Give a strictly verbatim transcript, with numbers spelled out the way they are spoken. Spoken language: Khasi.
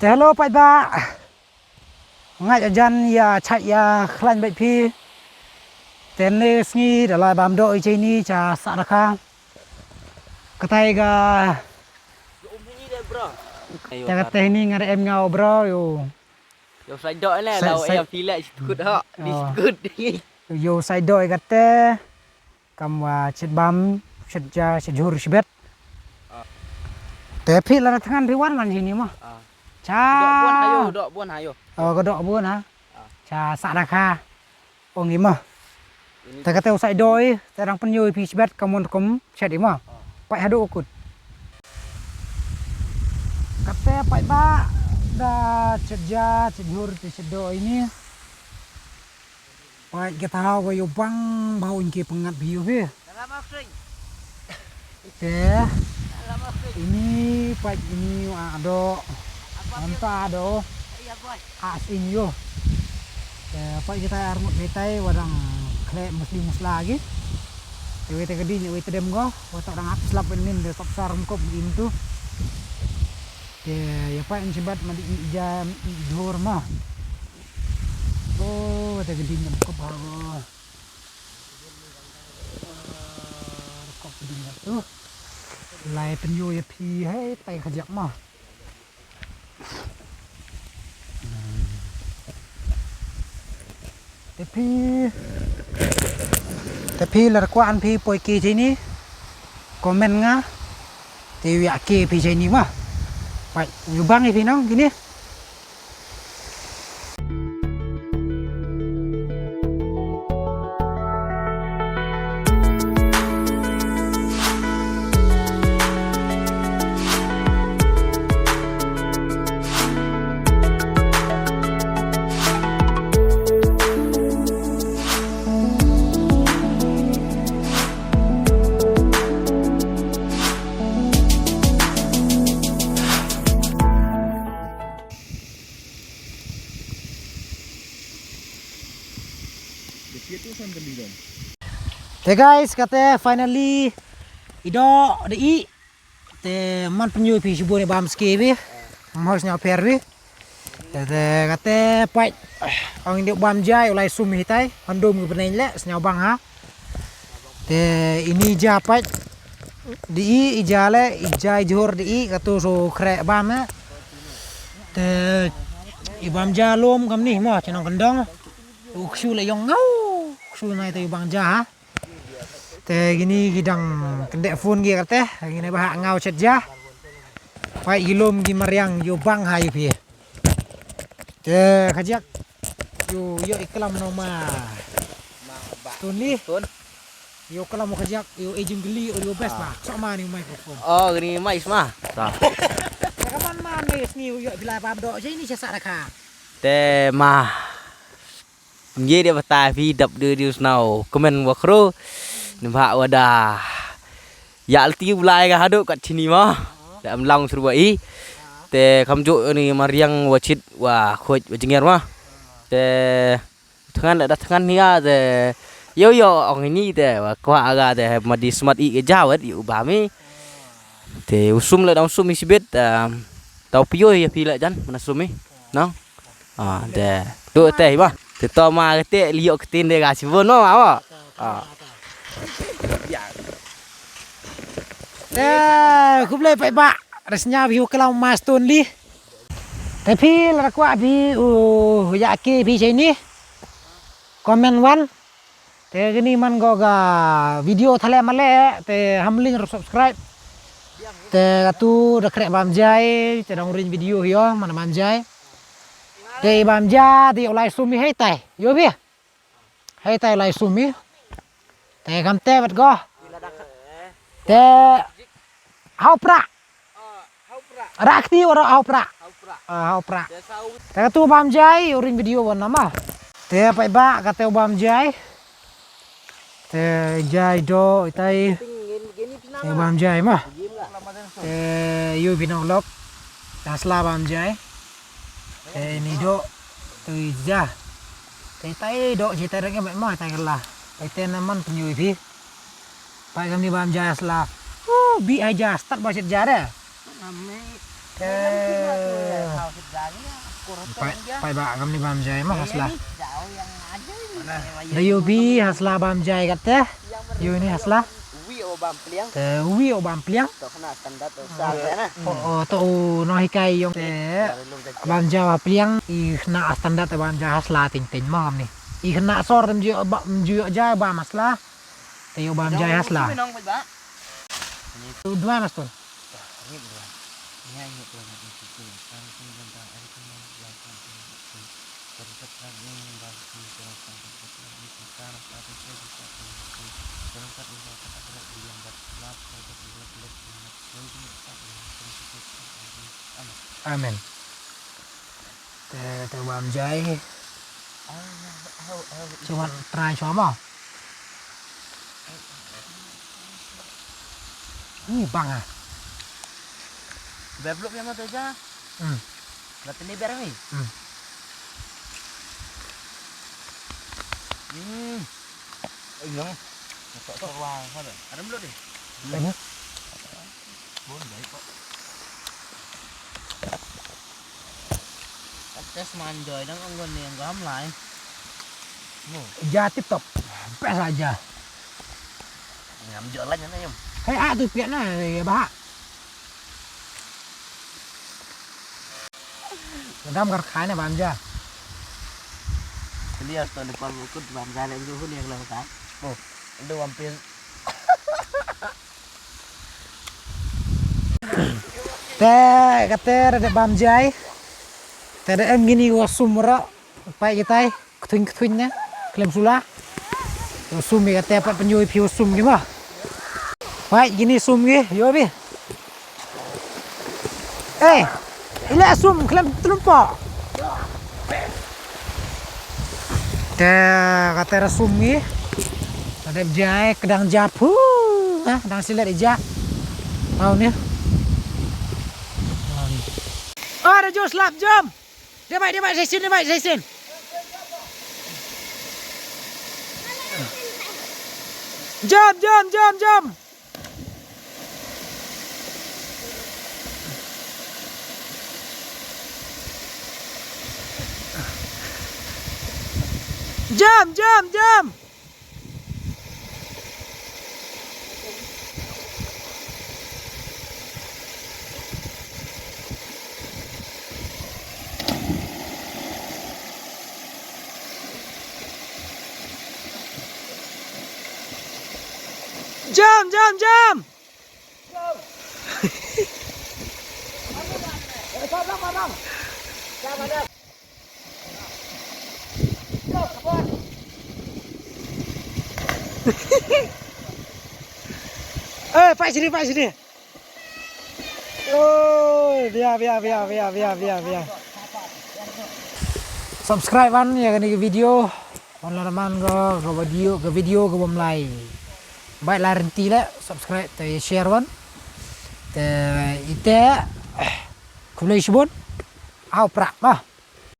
Te hello paidbah. Nga jan ïa chait ïa khlaiñ bad phi. Te ne sngi da lai bam doh i chini cha sa rakha. Katai ga. Te kata ini nga em nga bro yo. Yo sai doh ne la em phi la chit kut ha. Di kut. Yo sai doh kata. Kam wa chit bam chit ja chit jhur chibet. Te phi la thngan riwan man jini ma. Cha. Dok bun hayo, dok bun hayo. Oh, ka dok bun ha. Cha sa rakha. Ong i ma. Te kata u sai doh i te rang pynyo i phi chibet ka mon kum chet i ma. Pai hadu ukut. Kata pai ba da chet ja chet jhur te chet doh ini. Pai kita hau ko yo bang bau inki pengat biu he. Te ini pait ini ado anta ado as in yo. Te pait kita armut betai wadang kle musli musla lagi. Te wei te kedi ni wei te dem go watak dang ap slap nin de top sar mkop di intu. Te ya pait in chibat madi i jam i jor ma. Oh te kedi ni mkop ha go. Kop ding tu. Lai pynyo ya phi hai tai khajak ma. Te phi te phi lar kwa an phi poi ki jini. Comment nga. Te wi ake phi jini ma. Pai yu bang phi nong kini. Te guys, kata finally i doh da i. Te man pynyo phi shibun i bam ski phi. Mhos nyau pher phi. Te kata pait ong i doh bam jai u lai sum hitai. Handum ki bneng le snyau bang ha. Te ini ja pait di i ja le i ja i jhur di i katu so kre bam eh. Te i bam ja lum kam ni mo chnong kendong. U kshu le yong ngau kshu nai te i bam ja ha. Te gini gidang kendek phone gi kate gini bah ngau chet ja. Pai ilum gi mariang yu bang ha yu phi. Te khajak yu yo iklam no ma. Tun li. Tun. Yo kalam mo khajak yo ejim gili yo best ba. Sok ma ni microphone. Oh gini ma isma. Sa. Kaman ma ni sni yo bila bam do je ni sa rakha. Te ma. Ngi de bata phi dap de di snaw kemen wa khro. Ni ba wada. Ya alti ulai ga hadu kat sini ma. Da am lang seru i. Te kam jo ni mariang wa chit wa khoj wa jenger ma. Te thngan da thngan ni ga te. Yo yo ong ini te wa kwa ga te ma di smat i ke jawet i u ba mi. Te u sum le dang sum i sibit. Tau pio ya phi le jan mana sum i. Nang. Ah, te. Tu te ba. Te to ma te liok te de ga si bon ma ba. Ah. Te khublei pai ba. Resnya view kelam mas tun li. Te phi la kwa phi u ya ke phi sini. Comment wan. Te kini man go ga video thale male te hamling ro subscribe. Te katu da krek bam jai te dang ring video yo mana bam jai. Te bam ja te yo lai sumi hei tai yo bi. Hei tai lai sumi. Te kam te bat go. Te hau pra. Rakti ora hau pra. Ah, hau pra. Te katu bam jai uring video wan nama. Te pai ba katu bam jai. Te jai do itai. Te bam jai ma. Te yu bino lok. Tasla bam jai. Te ni do tu ja. Te tai do jita rang ma tai kala. Tai te naman penyu ipi. Pai kami bam ja sla. Uh, bi ai ja start ba chet ja de. Ame. Peit, peit ba ngam ni Bam Jai ma hasla. Da ïohi hasla Bam Jai katte. Ïohi ni hasla. Te uwi u Bam Pliang. O, o, to u nonghikai ïong te Bam Jai Bam Pliang, i khynnah standard te Bam Jai hasla teng teng ma ngam ni. I khynnah sor te mju ba, mju ïoh jai Bam hasla. Te ïoh Bam Jai hasla. Tu dua mas tu. Amen. Te, te Bam Jai. Cuman try sama. Ni bang ah. Ber blok ïa ma tu ja. Hmm. Ba teni ber mi. Hmm. Hmm. Ai nyong. Tok tok wang ha. Ada blok deh. Ini. Bun baik kok. Tes man joy dang anggon ni yang gam lai. Mo. Ja tip top. Best aja. Ngam joy lah nyana yum. Hei ah tu piak na ya bah. Ngam kar khai na Bam Jai. Lias to ni pal bukut Bam Jai lem tu ni yang lang ta. Mo. Ndu One Piece. Te kate da Bam Jai. Te da em ngini wa sum ra. Peit kitai. Kthuin kthuin ne. Khlem sula. Wa sum ïa kate pat pynjoi phi wa sum ki ma. Peit ngini sum ki. Ïoh bi. Eh, ila sum khlem tlumpo. Te kate ra sum ngi. Te dep jai kdang ja phu. Ha, dang silet ja. Tau ni. Ora jo slap jom. Dia bai, dia bai, saisin, dia bai, saisin. Jom, jom, jom, jom. Jam, jam, jam. Jam, jam, jam. Eh, pak sini, pak sini. Oh, biar, biar, biar. Subscribe kan ya ni video. Wan la man ka, ka video, ka video ka bom lai. Bai la renti le, subscribe te share wan. Te ite, khublei shibun. Au pra, bah.